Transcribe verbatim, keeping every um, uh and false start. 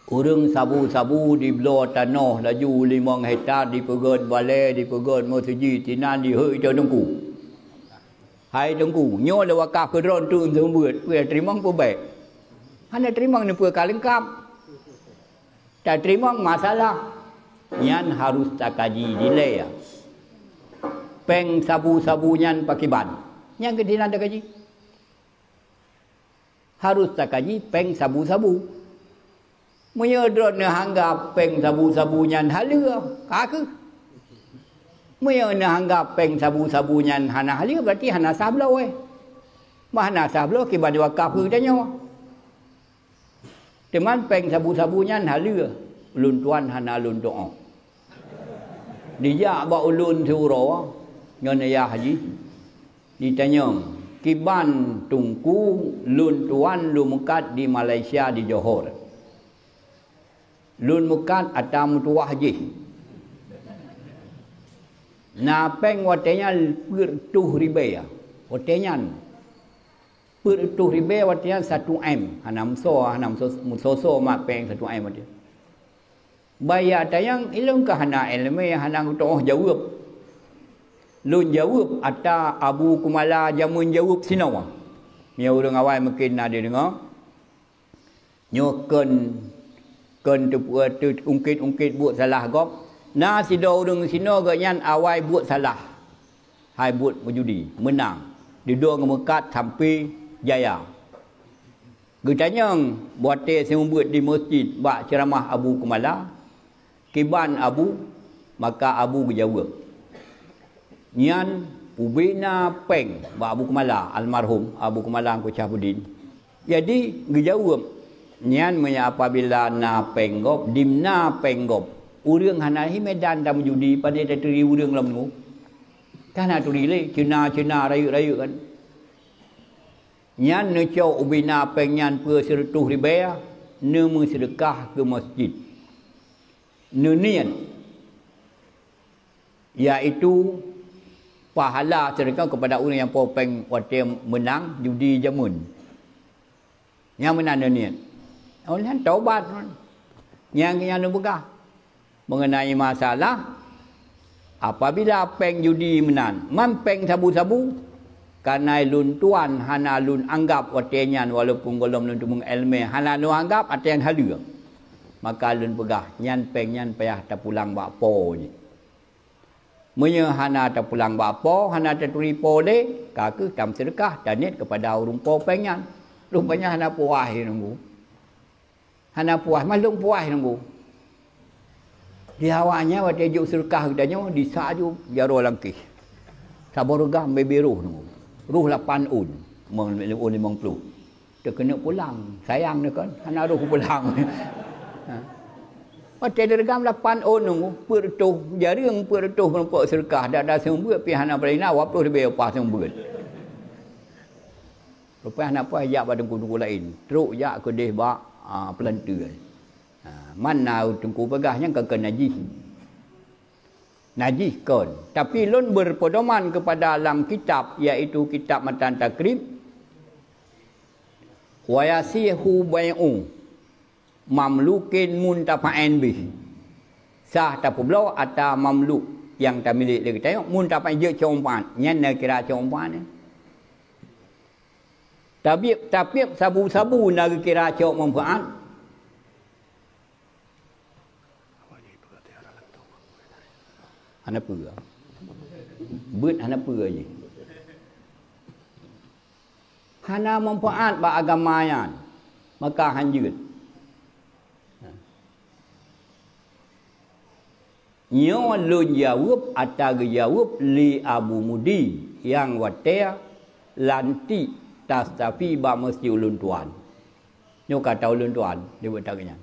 Ureuëng sabu-sabu dibloe tanoh laju limong hektar, dipeugét balée, dipeugét meuseujid, sinan dihôi teungku. Hai teungku, nyoe lé wakaf keu droe tu seumeubeuet, peue teurimong peue bék? Hana teurimong, neupeue ka leungkab. Tateurimong masalah nyan harus takaji dilée. Péng sabu-sabu nyan pakiban? Nyan keuh sinan takaji. Harus takaji péng sabu-sabu. Meunyoe droeneuh anggab péng sabu-sabu nyan haleue, ka kheueh. Meunyoe neuanggab péng sabu-sabu nyan hana haleue, berarti hana sah bloe. Bah hana sah bloe, kiban wakaf keu geutanyoe. Teuma péng sabu-sabu nyan haleue, ulôn tuan hana lôn tu'oh. Dijak bak ulôn siuroe, ngon ayah jih, jitanyong, "Kiban teungku lôn tuan lôn meukat di Malaysia di Johor? Lôn meukat atra meutuwah jih. Na péng watée nyan peuet reutôh ribée, watée nyan." Peuet reutôh ribée watée nyan satu M, hana meuso-, hana meuso-, meuso-so mat péng satu M watée. Bah ya tanyong, ilôn ka hana iéleumé, hana geutu'oh jaweueb. Lôn jaweueb atra Abu Kumala jameun jaweueb sinoe. Meunyoe ureuëng awai mungken na jideungoe. Nyoe kon, kon teupeue teu-, ungkét-ungkét buet salah gob. Na sidroe ureuëng sinoe geuhnyan awai buet salah. Hai buet meujudi, meunang. Dudoe ngon meukat sampai jaya. Geutanyong watée seumeubeuet di meuseujid bak ceuramah Abu Kumala, "Kiban Abu?" Maka Abu geujaweueb, "Nyan ubé na péng bak Abu Kumala, almarhum Abu Kumala Teungku Syafuddin." Jadi geujaweueb, "Nyan meunyoe apabila na péng gob, dimna péng gob? Ureuëng hana hi meudan tameujudi, padé taturi ureuëng lom nunggu? Kan hana turi lé, Cina-Cina rayeuk-rayeuk kan." Nyan neucok ubé na péng nyan peuet reutôh ribée, neumeuseudeukah keu meuseujid. Neuniet, yaitu pahala seudeukah keupada ureuëng nyang po péng watée meunang judi jameun. Nyang meunan neuniet. Oh, nyan taubat. Nyang, nyang neupeugah. Mengenai masalah, apabila péng judi meunan, man péng sabu-sabu, kareuna lôn tuan hana lôn anggab watée nyan, walaupun gohlom lôn teumeung iéleumé, hana lôn anggab watée nyan haleue. Maka lôn peugah, nyan péng nyan payah tapulang bak po jih. Meunyoe hana tapulang bak po, hana taturi po lé, ka kheueh tameuseudeukah, taniet keupada ureuëng po péng nyan. Rupanya hana puas nunggu. Hana puas, mandum puas nunggu. Di awaknyan watée jok seudeukah geutanyoe, disak ju jaroe langkéh. Saboh reugam bebe roh nunggu. Roh lapan ôn, mong, ôn limong ploh. Teukeuneuk pulang, sayang nyoe kan, hana roh pulang. Ha. Watée direugam lapan ôn nunggu, peuet reutôh, jareueng peuet reutôh meurumpok seudeukah, dak-dak seumeubeuet pih hana beurina, dua ploh ribée upah seumeubeuet. Leupah na poh jak bak teungku-teungku laén, trok jak keudeh bak, a, peulanteu. Ha, man na teungku peugah nyan ka keu najih. Najih kon. Tapi lôn berpedoman kepada lam kitab, yaitu kitab Matan Takrib, "Wa yasihu bai'u mamlukin muntafa'an bih." Sah tapeubloe atra mamluk nyang tamilék lé geutanyoe, muntafa'an jeuet cok manfaat. Nyan na kira cok manfaat nyan. Tabieb, tapieb sabu-sabu na geukira cok manfaat. Hana peue. Beuet hana peue jih. Hana manfaat bak agama nyan. Maka hanjeuet. Nyoe lôn jaweueb atra geujaweueb lé Abu Mudi nyang watée lantik tastafi bak meuseujid ulôn tuan. Nyoe ka taulôn tuan, dibuet that nyan.